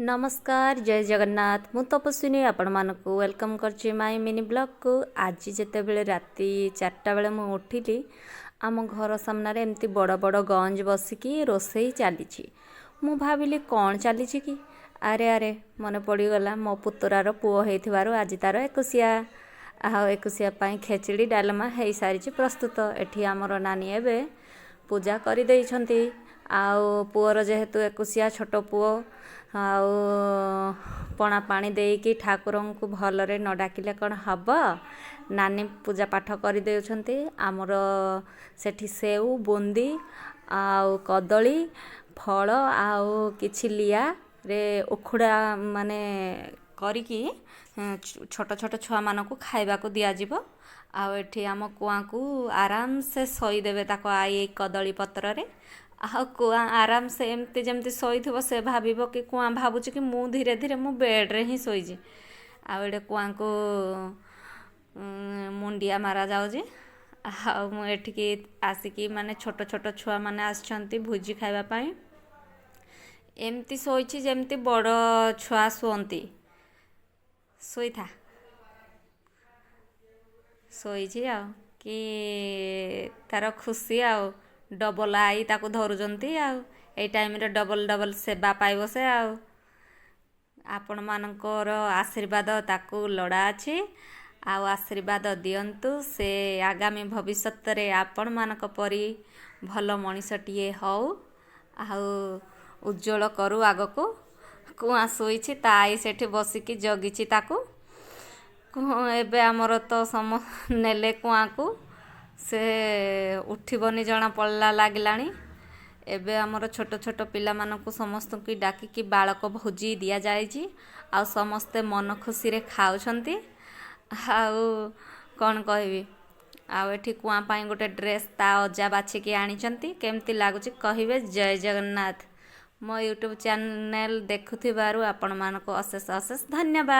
ନମସ୍କାର, ଜୟ ଜଗନ୍ନାଥ। ମୁଁ ତପସ୍ୱିନୀ, ଆପଣମାନଙ୍କୁ welcome କରୁଛି ମାଇ ମିନି ବ୍ଲଗ୍କୁ। ଆଜି ଯେତେବେଳେ ରାତି 4ଟା ବେଳେ ମୁଁ ଉଠିଲି, ଆମ ଘର ସାମ୍ନାରେ ଏମିତି ବଡ଼ ବଡ଼ ଗଞ୍ଜ ବସିକି ରୋଷେଇ ଚାଲିଛି। ମୁଁ ଭାବିଲି, କ'ଣ ଚାଲିଛି କି? ଆରେ ଆରେ, ମନେ ପଡ଼ିଗଲା, ମୋ ପୁତୁରାର ପୁଅ ହେଇଥିବାରୁ ଆଜି ତାର ଏକୋଇଶିଆ। ଆଉ ଏକୋଇଶିଆ ପାଇଁ ଖେଚେଡ଼ି ଡାଲମା ହେଇସାରିଛି ପ୍ରସ୍ତୁତ। ଏଠି ଆମର ନାନୀ ଏବେ ପୂଜା କରିଦେଇଛନ୍ତି। ଆଉ ପୁଅର ଯେହେତୁ ଏକୋଇଶିଆ, ଛୋଟ ପୁଅ, ଆଉ ପଣା ପାଣି ଦେଇକି ଠାକୁରଙ୍କୁ ଭଲରେ ନ ଡାକିଲେ କ'ଣ ହେବ? ନାନୀ ପୂଜା ପାଠ କରିଦେଉଛନ୍ତି। ଆମର ସେଠି ସେଉ, ବୁନ୍ଦି ଆଉ କଦଳୀ ଫଳ ଆଉ କିଛି ଲିଆରେ ଉଖୁଡ଼ା ମାନେ କରିକି ଛୋଟ ଛୋଟ ଛୁଆମାନଙ୍କୁ ଖାଇବାକୁ ଦିଆଯିବ। ଆଉ ଏଠି ଆମ କୁଆଁକୁ ଆରାମସେ ଶୋଇଦେବେ ତାକୁ ଆଈ ଏଇ କଦଳୀ ପତ୍ରରେ। ଆଉ କୁଆଁ ଆରାମସେ ଏମିତି ଯେମିତି ଶୋଇଥିବ, ସେ ଭାବିବ କି, କୁଆଁ ଭାବୁଛି କି ମୁଁ ଧୀରେ ଧୀରେ ମୁଁ ବେଡ଼୍ରେ ହିଁ ଶୋଇଛି। ଆଉ ଏଇଟା କୁଆଁକୁ ମୁଣ୍ଡିଆ ମାରାଯାଉଛି। ଆଉ ମୁଁ ଏଠିକି ଆସିକି, ମାନେ ଛୋଟ ଛୋଟ ଛୁଆମାନେ ଆସିଛନ୍ତି ଭୋଜି ଖାଇବା ପାଇଁ। ଏମିତି ଶୋଇଛି ଯେମିତି ବଡ଼ ଛୁଆ ଶୁଅନ୍ତି। ଶୋଇଥା, ଶୋଇଛି। ଆଉ କି ତାର ଖୁସି, ଆଉ ଡବଲ ଆଈ ତାକୁ ଧରୁଛନ୍ତି। ଆଉ ଏଇ ଟାଇମ୍ରେ ଡବଲ ଡବଲ ସେବା ପାଇବ ସେ। ଆଉ ଆପଣମାନଙ୍କର ଆଶୀର୍ବାଦ ତାକୁ ଲୋଡ଼ା ଅଛି, ଆଉ ଆଶୀର୍ବାଦ ଦିଅନ୍ତୁ, ସେ ଆଗାମୀ ଭବିଷ୍ୟତରେ ଆପଣମାନଙ୍କ ପରି ଭଲ ମଣିଷଟିଏ ହଉ ଆଉ ଉଜ୍ଜଳ କରୁ ଆଗକୁ। କୁଆଁ ଶୋଇଛି, ତା ଆଈ ସେଠି ବସିକି ଜଗିଛି ତାକୁ। ଏବେ ଆମର ତ ସମ ନେଲେ କୁଆଁକୁ, ସେ ଉଠିବନି ଜଣା ପଡ଼ିଲା ଲାଗିଲାଣି। ଏବେ ଆମର ଛୋଟ ଛୋଟ ପିଲାମାନଙ୍କୁ ସମସ୍ତଙ୍କୁ ଡାକିକି ବାଳକ ଭୋଜି ଦିଆଯାଇଛି, ଆଉ ସମସ୍ତେ ମନ ଖୁସିରେ ଖାଉଛନ୍ତି। ଆଉ କ'ଣ କହିବି? ଆଉ ଏଠି କୁଆଁ ପାଇଁ ଗୋଟେ ଡ୍ରେସ୍ ତା ଅଜା ବାଛିକି ଆଣିଛନ୍ତି। କେମିତି ଲାଗୁଛି କହିବେ। ଜୟ ଜଗନ୍ନାଥ। ମୋ ୟୁଟ୍ୟୁବ୍ ଚ୍ୟାନେଲ୍ ଦେଖୁଥିବାରୁ ଆପଣମାନଙ୍କୁ ଅଶେଷ ଅଶେଷ ଧନ୍ୟବାଦ।